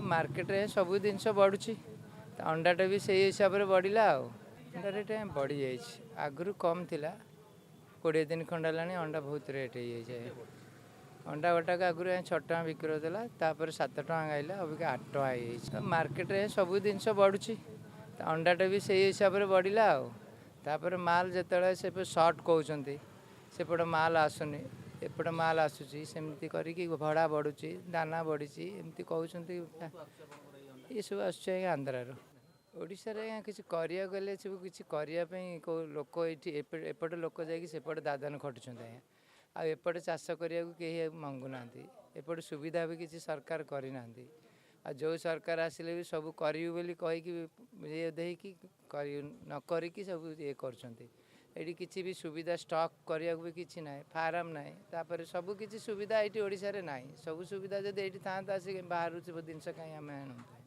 ମାର୍କେଟରେ ସବୁ ଜିନିଷ ବଢ଼ୁଛି, ତ ଅଣ୍ଡାଟା ବି ସେଇ ହିସାବରେ ବଢ଼ିଲା। ଆଉ ଅଣ୍ଡା ରେଟ୍ ବଢ଼ିଯାଇଛି, ଆଗରୁ କମ୍ ଥିଲା। 20 ଦିନ ଖଣ୍ଡ ହେଲାଣି ଅଣ୍ଡା ବହୁତ ରେଟ୍ ହେଇଯାଇଛି। ଅଣ୍ଡା ଗୋଟାକ ଆଗରୁ 6 ଟଙ୍କା ବିକ୍ରି ହେଉଥିଲା, ତାପରେ 7 ଟଙ୍କା ଗାଇଲା, ଅବିକା 8 ଟଙ୍କା ହେଇଯାଇଛି। ତ ମାର୍କେଟରେ ସବୁ ଜିନିଷ ବଢ଼ୁଛି, ତ ଅଣ୍ଡାଟା ବି ସେଇ ହିସାବରେ ବଢ଼ିଲା। ଆଉ ତାପରେ ମାଲ ଯେତେବେଳେ ସେ ସର୍ଟ କହୁଛନ୍ତି, ସେପଟ ମାଲ ଆସୁନି, ଏପଟ ମାଲ ଆସୁଛି, ସେମିତି କରିକି ଭଡ଼ା ବଢ଼ୁଛି, ଦାନା ବଢ଼ିଛି, ଏମିତି କହୁଛନ୍ତି। ଏସବୁ ଆସୁଛି ଆଜ୍ଞା ଆନ୍ଧ୍ରାରୁ। ଓଡ଼ିଶାରେ ଆଜ୍ଞା କିଛି କରିବାକୁ ଗଲେ ସବୁ କିଛି କରିବା ପାଇଁ କେଉଁ ଲୋକ ଏଇଠି ଏପଟେ ଲୋକ ଯାଇକି ସେପଟେ ଦାଦନ ଖଟୁଛନ୍ତି ଆଜ୍ଞା। ଆଉ ଏପଟେ ଚାଷ କରିବାକୁ କେହି ମଙ୍ଗୁନାହାନ୍ତି। ଏପଟେ ସୁବିଧା ବି କିଛି ସରକାର କରିନାହାନ୍ତି। ଆଉ ଯେଉଁ ସରକାର ଆସିଲେ ବି ସବୁ କରିବି ବୋଲି କହିକି ଇଏ ଦେଇକି କରି ନ କରିକି ସବୁ ଇଏ କରୁଛନ୍ତି। ଏଇଠି କିଛି ବି ସୁବିଧା ଷ୍ଟକ୍ କରିବାକୁ ବି କିଛି ନାହିଁ, ଫାର୍ମ ନାହିଁ, ତାପରେ ସବୁ କିଛି ସୁବିଧା ଏଇଠି ଓଡ଼ିଶାରେ ନାହିଁ। ସବୁ ସୁବିଧା ଯଦି ଏଇଠି ଥାନ୍ତା, ଆସିକି ବାହାରୁ ସବୁ ଜିନିଷ କାହିଁ ଆମେ ଆଣନ୍ତେ?